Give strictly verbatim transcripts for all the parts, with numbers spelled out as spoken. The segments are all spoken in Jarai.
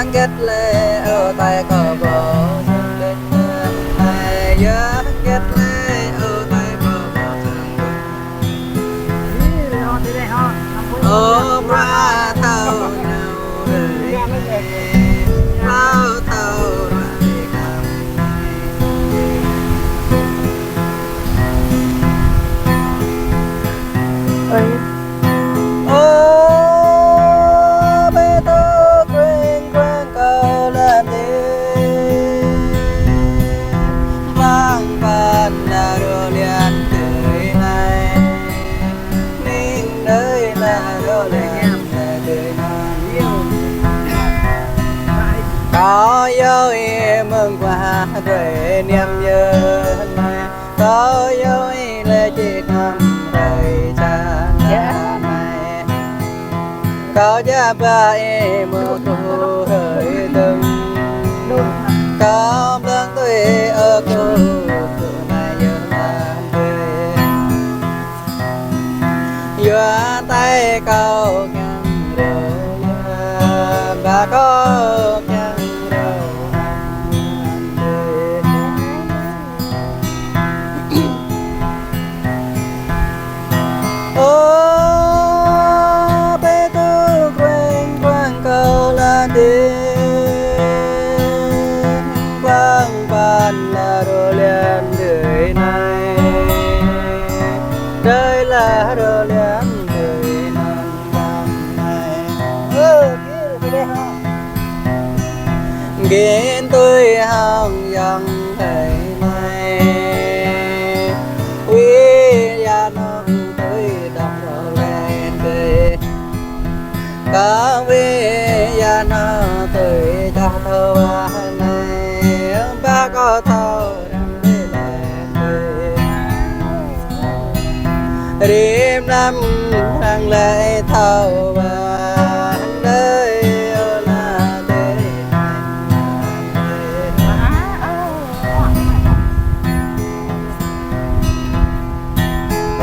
Hơget lĕ ơ tai kâo ƀu săng đĕč, ai yơh, hơget lĕ ơ tai kâo ƀu săng đĕč. Ơ bruă thâo nao rai, thâo thâo rai khăm. Ơ, Pêtrô kring krang kâo lăp dêh, bang ban la rô lian tơi nai, ning đơi la rô lian tơi nai. Kâo yơh ih mơ̆ng kua đuaĭ niam yơh nai. Kâo yơh ih lĕ či khăm rai čang amai. Kâo djă ba ih mơ̆ kơkuh hrơi dơ̆ng. Kâo blơ̆ng tui ơ kơkuh kơ nai yơh lam tơi. Yua tai kâo kiăng rô yơh, ba kâo kiăng rô amai. Ơ Pêtrô kring krang kâo lăp dêh, bang ban la rô lian tơi nai, đơi la rô lian tơi nai. Ơ, kir kơ đeh hŏ. Gin tui hăng yang hơi nai. Wi ya nong tui dong rô len tơi. Kâo wi ya nong tui čah thâo wa nai. Ba kâo thâo Rĭm năm hăng lĕ thâo wa đơi ơ la đơi. Ơ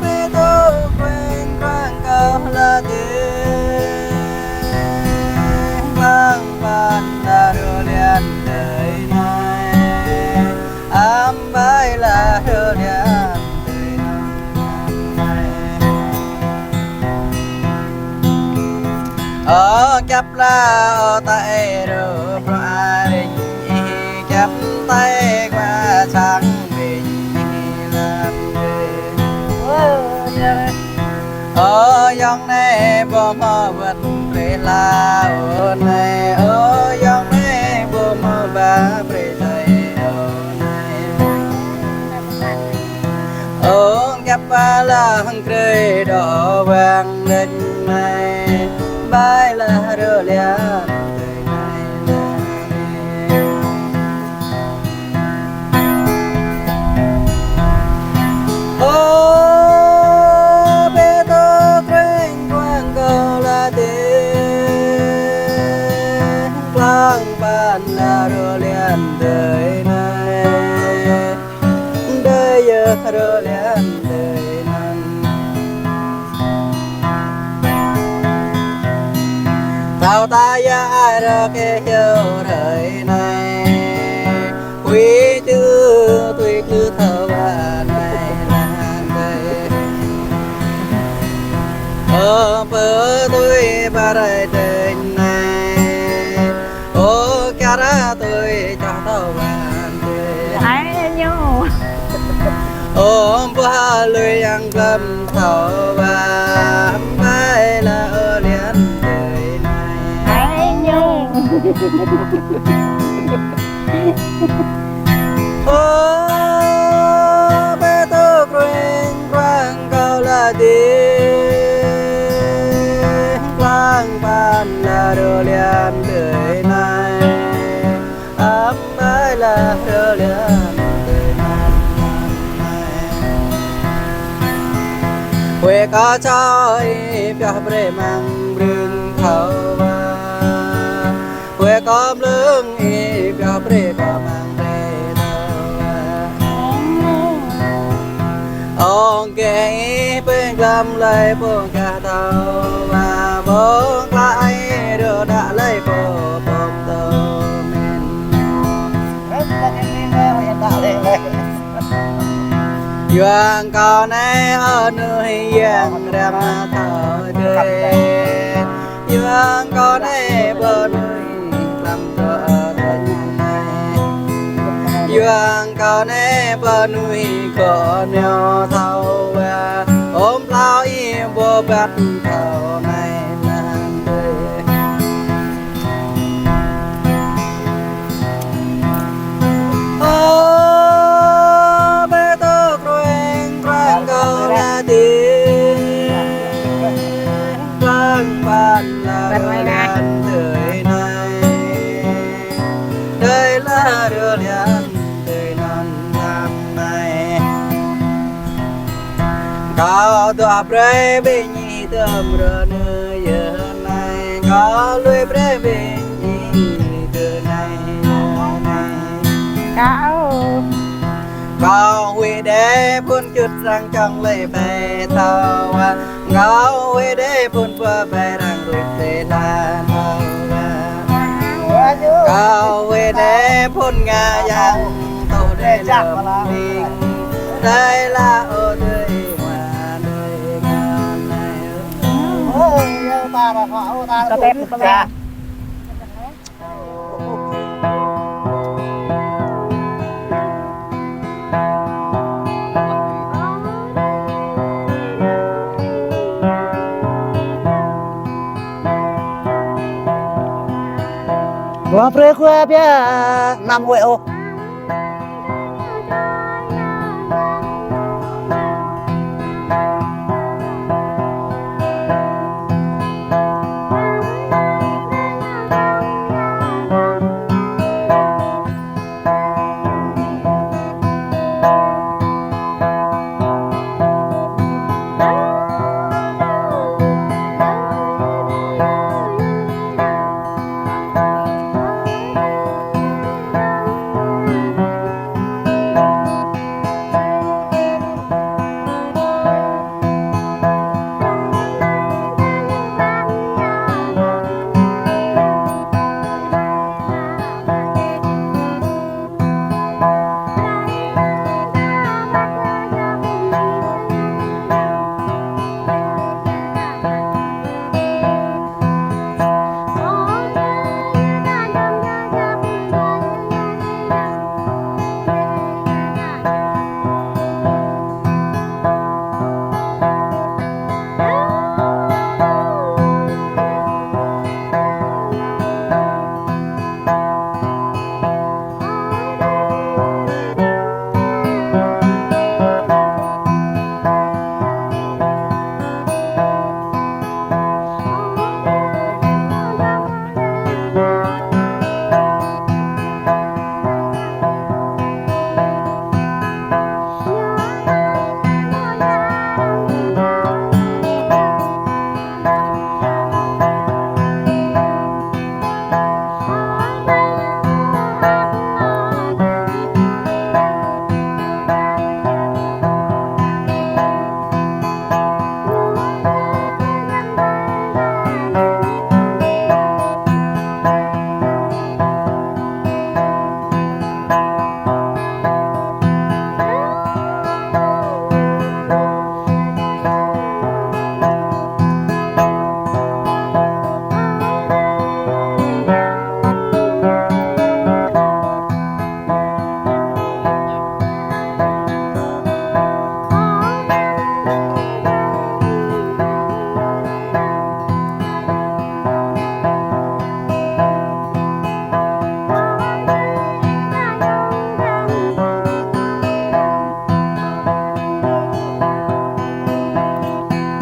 Pêtrô kring krang kâo lăp dêh, bang ban la rô lian tơi nai. Amai la rô lian tơi nai. Ơ kiăp la ơ tai rô bruă rai, kiăp tai kua sang ƀing lam rai. Ơ yŏng nai ƀu hmâo wơ̆t brơi la ơ nai, ơ yŏng nai ƀu hmâo ba brơi tai ơ nai. Ơ kiăp la hăng krơi đô wang đĕč nai, bai la rô lian tơi nai la. Ơ Pêtrô kring krang kâo lăp dêh, klang ban la rô lian tơi nai, đơi yơh rô lian tơi nai. Thâo ta ya ai rơ kơ hiư̆m hrơi nai, wi čư tui kơ thâo wa nai lan tơi. Ơ pơ tui ba rai tơi nai, ơ kara tui čah thâo wa tơi. Ai ñu. Ơ ba lui yang glăm thâo wa bai la ơ lian tơi nai. Ai ñu. Ơ Pêtrô kring krang kâo lăp dêh, klang ban la rô lian tơi nai. Amai la rô lian tơi nai. Wơ̆t kâo čô ih pioh brơi mơ̆ng brưng thâo wa. Wơ̆t kâo mlưng ih pioh brơi kâo mơ̆ng brơi thâo wa. Ong kơ ih pơ̆ng glăm lơi pơ̆ng kah thâo wa, pơ̆ng klah ai rô Đă lĕ pơpŭ tơmen. Yuang kâo anai ơ nui yang răm thâo dơi. Yuang kâo anai ƀơ nui lăm tơ rơnai. Yuang kâo anai ƀơ nui kơ neo thâo wa. Ôm plao ih ƀơ băt thâo anai nang dơi. Ơ, bê tơ krueng krueng kâo la ti. Krueng ƀăn la rơlian tơi anai. Tơi la rơlian tơi anŭn lăm anai. Kâo dŏ brơi ƀing ih tơm rơnơi yơh anai. Kâo lui brơi ƀing ih tơ anai yơh anai. Kâo. Kâo huĭ đơi phŭn čut sang čong lĕ ƀai thâo wa. Kâo huĭ đơi phŭn pơ ƀai răng rŭt tê la thâo wa. Kâo huĭ đơi phŭn ngă yang tŭ đơi lơm ƀing. Tơi la ơ tơi wa tơi ngă anai. Ơ, yơ ta ra phă, ơ, ta ra phă. Kâo tep pơleng. Wah, brơi kơ ƀiă năm wê ôh.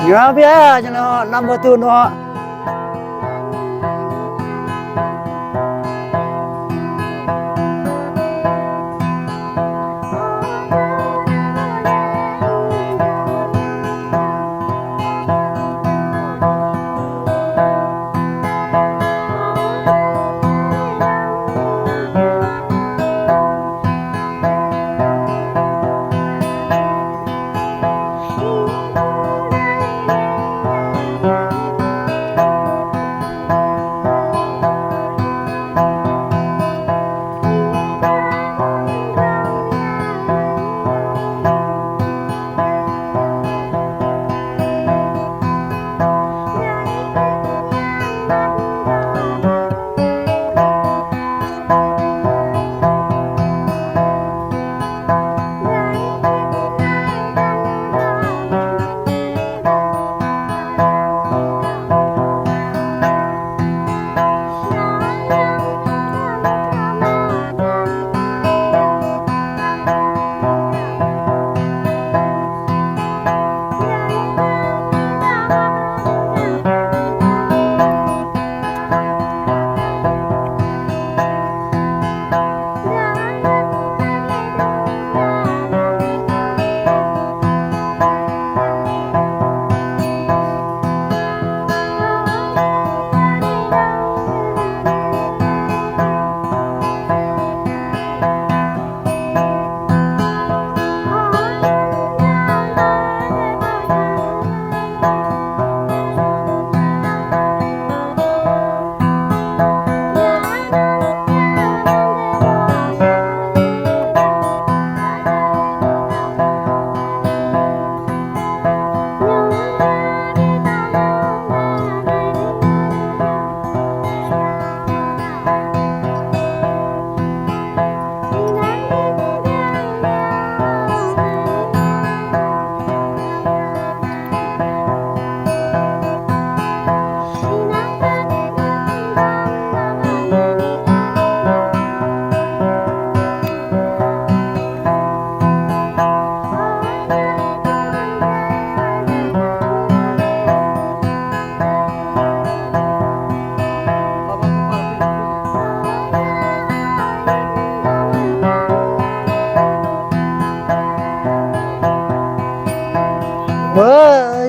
Ñu ƀiă, ñu nao năm bơtŭ nao.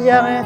Yang ơi.